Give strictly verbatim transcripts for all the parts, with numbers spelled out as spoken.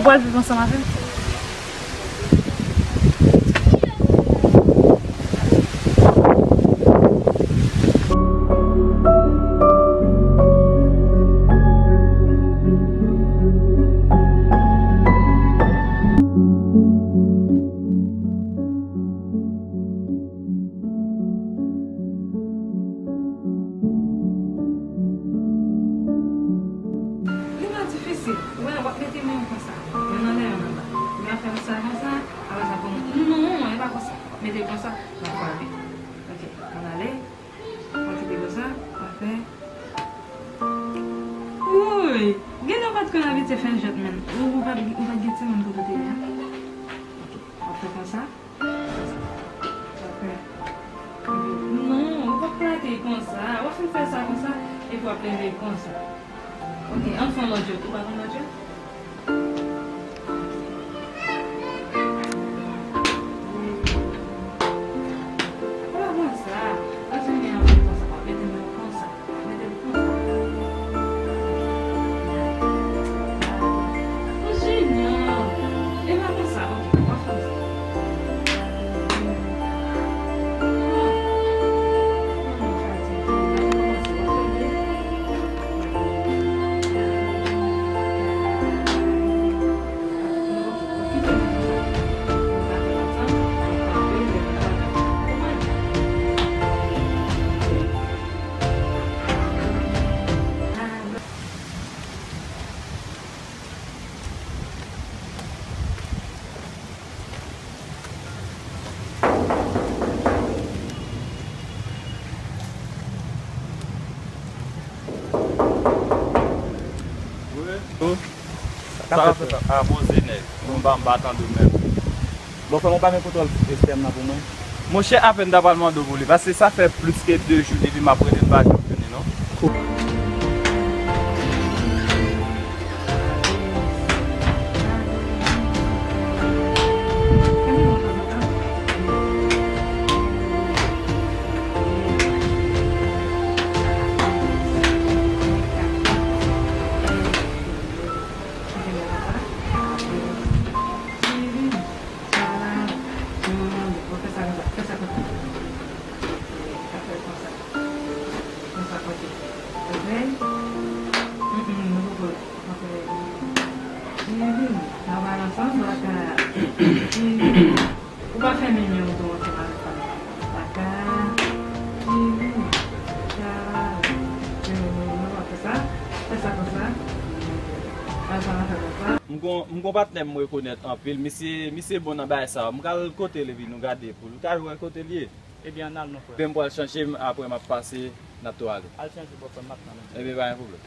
Ou pral viv ansanm avè m? Li pa difisil. Ou wè, w ap mete men w konsa. Yonn anlè, yonn anba. Ou ap fè sa konsa, apre sa pou nou. Non, e pa konsa. Mete l konsa, w ap frape. Ok, ann ale. W ap kite konsa, w ap fè. Wouy! Gen lè w pa t konn abitye fè jwèt, menm. Ou, ou pa t, ou pa t gen timoun kote w te ye a? Ok, w ap fè konsa. Non, ou p ap plante l konsa. W ap fin fè sa konsa, epi w ap leve l konsa. Ok, ann fè yon lòt jwèt. Ou pa konn lòt jwèt? Ou pa konn sa. Lòt jwèt li an konsa, w ap mete men w konsa. Mete l konsa. Ou jenyan. E pa konsa, ok, w ap fè konsa. Wi. Sa k ap fèt la? A, poze nèg. Mwen pa, m pa tande w menm. Bon, frè m, ou pa gen kontwòl sistèm nan pou mwen? Monchè, apèn ta pral mande w pou li, paske sa fè plis ke de jou depi m ap rele l, pa janm jwenn li, non. Fè sa konsa, fè sa konsa. Konsa, ok. Ok? Mm, mm, nou poko, ok. Vini, n a pale ansanm, baka. Vini. Ou pa fèmen men w tou ansanm avèk fanmi. Baka. Vini. Sa. Vini, nou pa fè sa. Fè sa konsa. Fè sa, fè konsa. M gon, m gon patnè m rekonèt anpil. Misye, misye bon nan bagay sa. M pral kote l epi nou gade pou l ka wè kote l ye. Ebyen, ann al non, frè. Pen m pral chanje, apre m ap pase, n ap tou ale. Al chanje, bòfrè m, m ap tann ou. Ebyen, pa gen pwoblèm.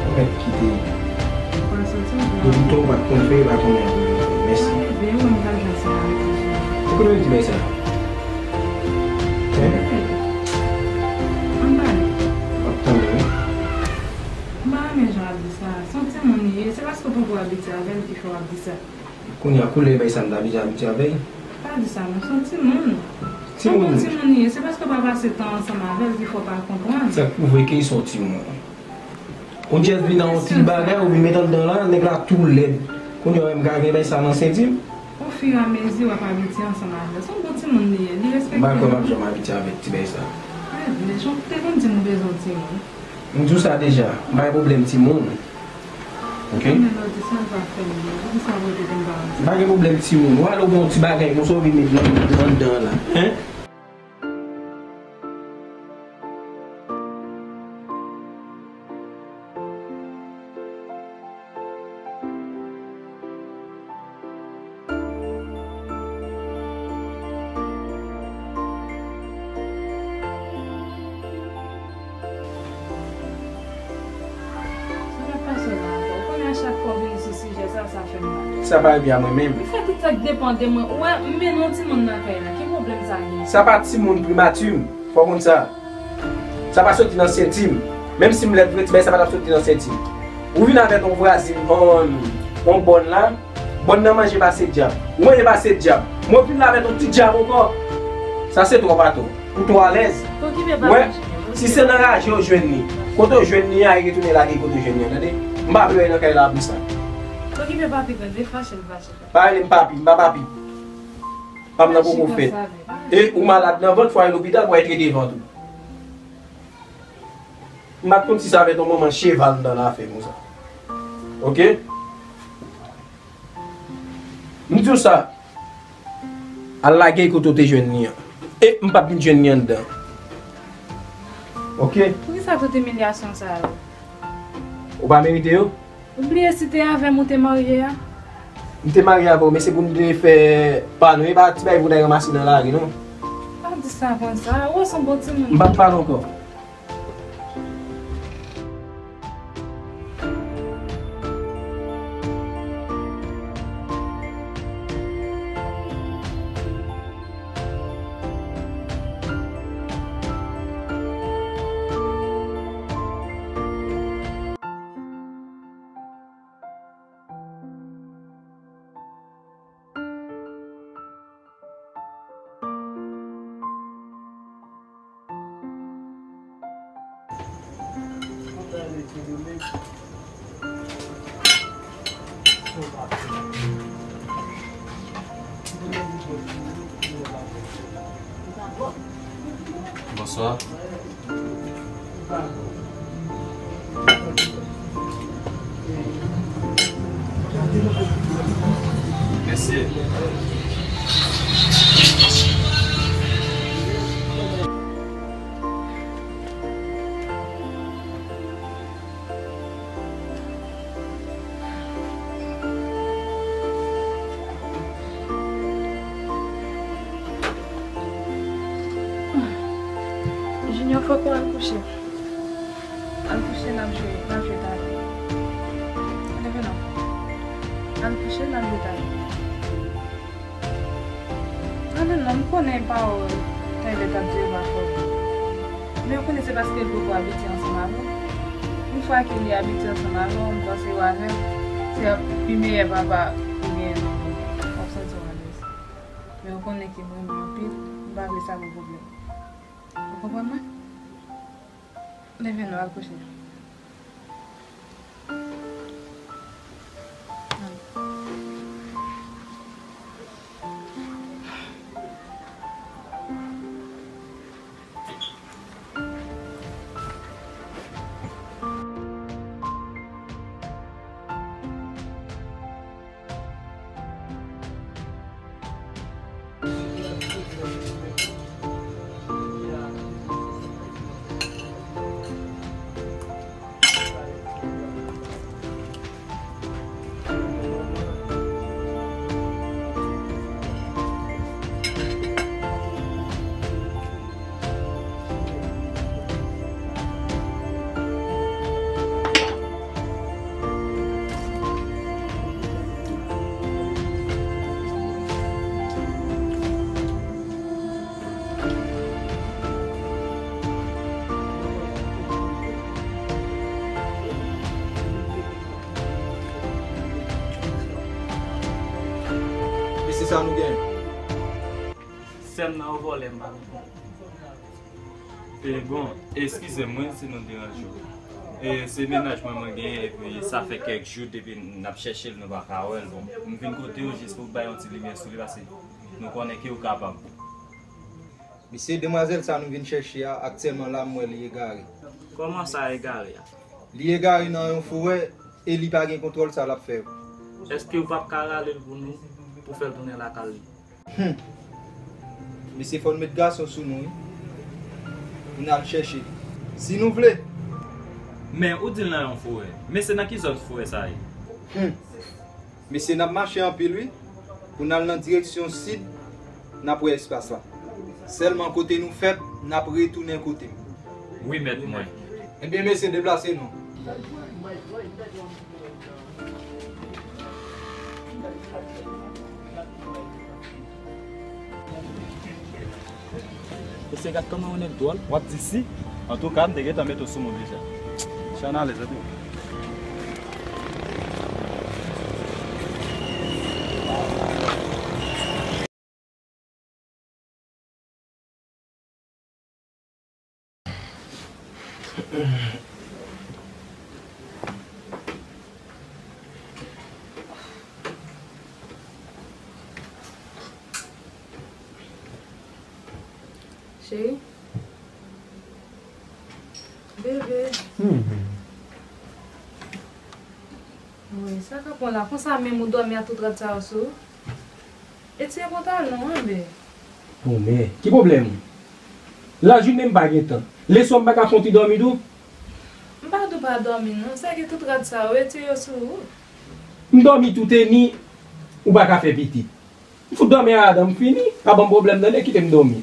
Ou mèt kite. Depi tan ou pa t konn fè, e pa konnen apre w fè. Mèsi. Ou konnen di bagay sa? Hein? M ap tande, wi. M pa renmen jan w ap di sa. Se yon timoun li ye. Se paske w poko abitye avè l ki fè w ap di sa. Kounye a, koulè bay sa m ta vle abitye avè l. Pa di sa non, se yon timoun. Timoun. Se yon bon timoun li ye. Se paske w pa pase tan ansanm avè l ki fè w pa konprann. Sa k pwouve ke se yon timoun. Ou just vin nan yon ti bagay, ou vin met anndan la, nèg la tou lèd. Kounye a, m ka gen bay sa nan senti m. Ofiramezi, w ap abitye ansanm avè l. Se yon bon timoun li ye. Li respekte w. M pa kwè m ap janm abitye avèk ti bay sa. Te konn di m ou bezwen yon timoun. M di w sa deja, m pa gen pwoblèm timoun. Ok? M pa gen pwoblèm timoun. W ale w gen yon ti bagay konsa w vin met nan, anndan an la. Hein? Sa pa rive a mwen menm. Ou fè tout sa k depann de mwen. Ou wè, m mennen yon timoun nan kay la. Ki pwoblèm sa gen? Sa pa timoun, primati m. Fò w konn sa. Sa pa soti nan senti m. Menm si m lèd vre, ti bagay sa pa t ap soti nan senti m. Ou vin avèk yon vwazin, yon, yon bòn la. Bòn nan manje pase dyab. Ou manje pase dyab. Mwen vin la avèk yon ti dyab ankò. Sa se twòp atò. Ou twò alèz. Okipe pa Wè, si se nan raje w jwenn li, kote w jwenn li a, e retounen lage kote w jwenn li an, tande? M pa vle wè nan kay la pou sa. Okipe pa pi grande, fache l, fache l. Pa rele m papi, m pa papi. Pa m nan poko fèt. E ou malad nan vant, fò ale lopital pou al trete vant ou. M pa t konn si sa avèk yon manman cheval m t al afè konsa. Oke? M di w sa. Al lage l kote w te jwenn li an. E m p ap vin jwenn li anndan. Oke? Poukisa tout imilyasyon sa yo? Ou pa merite yo? Ou bliye si te avè m ou te marye a? M te marye avè w, men se pou m te fè pa nou, e pa ti bagay pou n al ranmase nan lari, non. Pa di sa konsa, ou wè se yon bon timoun. M p ap pale ankò. Bonswa. Mèsi. Junior, fòk ou al kouche. Al kouche, n ap jwe, n ap jwe talè. Leve non. Al kouche, n ap jwe talè. Anben non, m konnen pawòl Tyler t ap di yo pa fò vre. Men ou konnen se paske l poko abitye ansanm avè w. Yon fwa ke li abitye ansanm avè w, m panse w avè l, se ap pi meyè papa ou genyen nan mond lan. W ap santi w alèz. Men ou konnen ke m renmen w anpil, m pa vle sa pou pwoblèm. Ou konprann mwen? Leve non, al kouche. E se sa nou gen. Sè m nan yon vòlè, m pa konprann. E bon, eskize m wi si nou deranje w. E se mennaj mwen mwen genyen, epi sa fè kèk jou depi n ap chèche l, nou pa ka wè l. Bon, m vin kote w jis pou bay yon ti limyè sou li, paske nou konnen ke w kapab. Mesye, demwazèl sa nou vin chèche a, aktyèlman la, m wè li egare. Kòman sa egare a? Li egare nan yon forè e li pa gen kontwòl sa l ap fè yo. Èske w p ap ka rale l pou nou, pou fè l tounen lakay li? Hum. Mesye, fò n met gason sou nou, wi. Pou n al chèche li. Si nou vle. Men, ou di l nan yon forè. Men se nan ki zòn forè sa ye? Hum. Mesye, n ap mache anpil, wi. Pou n al nan direksyon sid, n ap wè espas la. Sèlman kote nou fèt, n ap retounen kote m. Wi, mèt mwen. Ebyen, mesye, deplase nou. Mesye, gad kòman yon nèg dwòl. W ap di si? Antouka, m te gentan mete w sou mwen deja. Chan alèz, antouka. Cheri. Bebe. Hmm. Wi, sa k ap pran la? Konsa menm ou dòmi ak tout rad sa yo sou ou? Retire pantalon an, be. Bon, men, ki pwoblèm ou? Lajounen m pa gen tan. Leswa m pa ka fè yon ti dòmi tou? M pa di w pa dòmi, non. Sa gen tout rad sa yo, retire yo sou ou. M dòmi tou teni, ou pa ka fè pitit. M fout dòmi ann adan, m fini. Pa ban m pwoblèm, tande, kite m dòmi.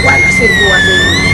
Wala se gwo a se.